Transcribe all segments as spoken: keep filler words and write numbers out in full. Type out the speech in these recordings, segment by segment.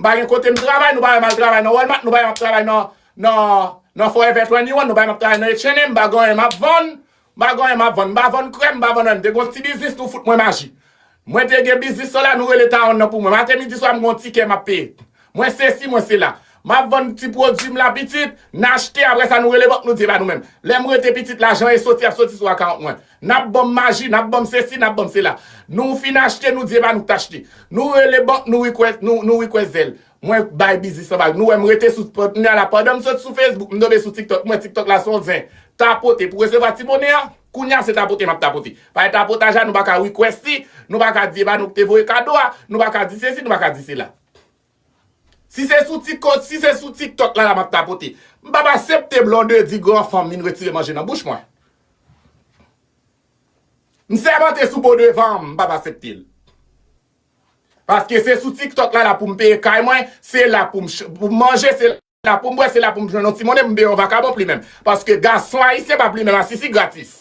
Pa gen kote m travay, nou pa wè m al travay nan Walmart, nou pa wè m ap travay nan, nan, nan Forever twenty-one, nou pa wè m ap travay nan H and M, m pa gen anyen m ap vann, m pa gen anyen m ap vann, m pa vann krèm, m pa vann anyen. M te gon ti biznis, nou fout mwen maji. Mwen te gen biznis sa la, nou rele tawon nan pou mwen. Maten, midi, swa, m gon tikè m ap peye. Mwen sesi, mwen sela. M ap vann ti pwodui m la pitit, n achte, apre sa nou rele bank, nou di e pa nou menm. Lè m rete pitit, lajan e soti, ap soti sou akawont mwen. N ap ban m maji, n ap ban m sesi, n ap ban m sela. Nou fin achte, nou di e pa nou k t achte. Nou rele bank, nou request, nou, nou request zèl. Mwen bay biznis anba. Nou wè m rete sou, kounye a la, pandan m sot sou Facebook, m tonbe sou TikTok. M wè TikTok la se yon zen. Tapote pou resevwa ti monnen an. Kounye a se tapote m ap tapote. Paske tapotaj la, nou pa ka request li, nou pa ka di e pa nou k te voye kado a, nou pa ka di sesi, nou pa ka di sela. Si se sou TikTok, si se sou TikTok la, la m ap tapote. M p ap aksepte Blondedy gran fanm vin retire manje nan bouch mwen. M sèmante sou po devan m, m p ap aksepte l. Paske se sou TikTok la, la pou m peye kay mwen, se la pou m ch-, pou m manje, se la pou m bwè, se la pou m jwenn yon ti monnen, m peye yon vakabon plimen m. Paske gason ayisyen pa plimen masisi gratis.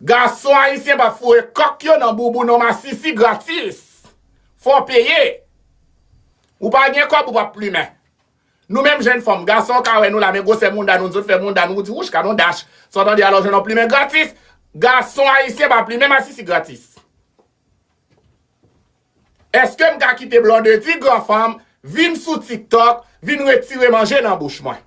Gason ayisyen pa foure kòk yo nan bouboun yon masisi gratis. Fò w peye. Ou pa gen kòb, ou p ap plimen. Nou menm jèn fanm, gason ka wè nou la, men gwosè mounda nou, nou sot fè mounda nou, ou di, wouch, gad yon dach. Sa w tande a, lè w jwenn yon plimen gratis. Gason ayisyen pa plimen masisi gratis. Èske m ka kite Blondedy gran fanm vin sou TikTok, vin retire manje nan bouch mwen?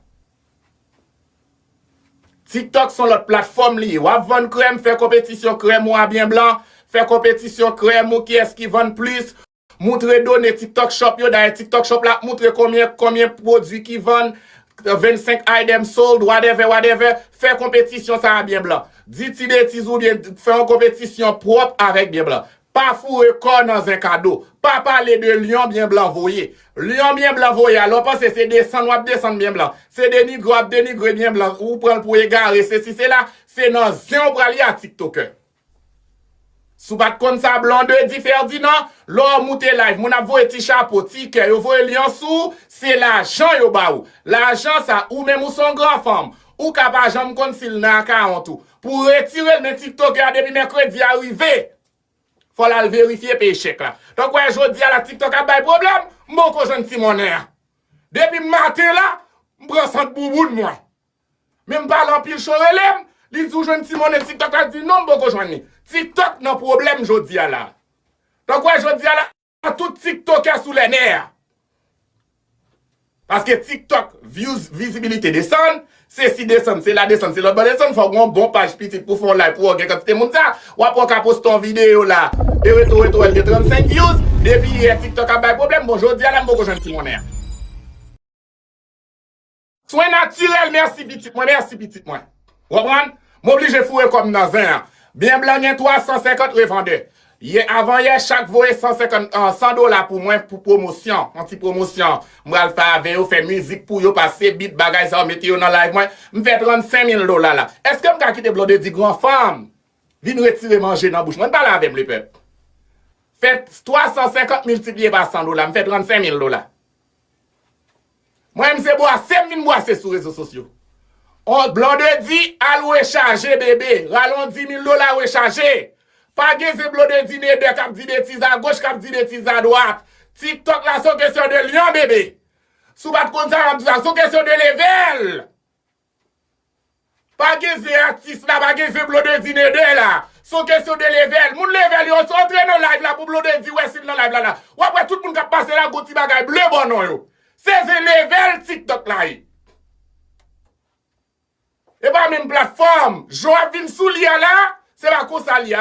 TikTok se yon lòt platfòm li ye. W ap vann krèm, fè konpetisyon krèm ou a byen blan, fè konpetisyon krèm ou kiyès ki vann plis, moutre done TikTok Shop yo, dayè TikTok Shop la ap moutre konbyen, konbyen pwodui ki vann, vennsenk item sold, whatever, whatever, fè konpetisyon sa a byen blan. Di ti betiz oubyen fè yon konpetisyon pwòp avèk byen blan. Pa foure kò w nan zen kado. Pa pale de lyon byen blan voye. Lyon byen blan voye a, lè w panse se desann w ap desann byen blan. Se denigre w ap denigre byen blan. Ou pran l pou egare, sesi, sela. Se nan zen w pral ye a, TikTokè. Si w pa t konn sa, Blondedy Ferdinand, lè w moute live, moun ap voye ti chapo, ti kè, yo voye lyon sou ou, se lajan yo ba ou. Lajan sa, ou menm ou se yon gran fanm, ou ka pa janm konn si l nan akawont ou. Pou w retire l, men TikTokè a, depi mèkredi a rive, fò l al verifye peye chèk la. Donk, wè, jodi a la, TikTok ap bay pwoblèm, m poko jwenn ti monnen an. Depi maten la, m pran sant bouboun mwen. Men m pale anpil, cho rele m, li di w jwenn ti monnen TikTok la, di non, m poko jwenn li. TikTok nan pwoblèm jodi a la. Donk, wè, jodi a la, tout TikTokè sou lè nè. Paske TikTok, views, vizibilite desann, sesi desann, sela desann, se lòt bò desann, fò w gen yon bon paj pitit pou fè yon live, pou w gen kantite moun sa, w ap wè w ka poste yon videyo la, e reto, reto, wè l gen trannsenk views, depi yè TikTok ap bay pwoblèm, bon, jodi a la, m poko jwenn ti monnen an. Swen natirèl, mèsi pitit mwen, mèsi pitit mwen. W konprann? M oblije foure kò m nan zen an. Byen blan gen twa san senkant revandè. Yè, avan yè, chak voye san senkant, ah, san dola pou mwen pou pwomosyon, yon ti pwomosyon. M pral fè avè yo, fè mizik pou yo, pase bit, bagay sa yo, mete yo nan live mwen. M fè trannsenk mil dola la. Èske m ka kite Blondedy gran fanm vin retire manje nan bouch mwen? Pale avè m, lepèp. Fè twa san senkant miltipliye pa san dola, m fè trannsenk mil dola. Mwen menm se bwase m vin bwase sou rezo sosyo. On, Blondedy al rechaje bebe, rale yon dis mil dola rechaje. Pa gen zen Blondedy Neder k ap di betiz agoch, k ap di betiz adwat. TikTok la se yon kesyon de lyon bebe. Si w pa t konn sa, m ap di sa, se yon kesyon de level. Pa gen zen atis la, pa gen zen Blondedy Neder la. Se yon kesyon de level. Moun level yo, se antre nan live la pou Blondedy wè si l nan live la la. W ap wè tout moun k ap pase la, gon ti bagay ble bò non yo. Se zen level TikTok la ye. E pa menm platfòm. Jan w ap vin sou li a la, se pa konsa li ye.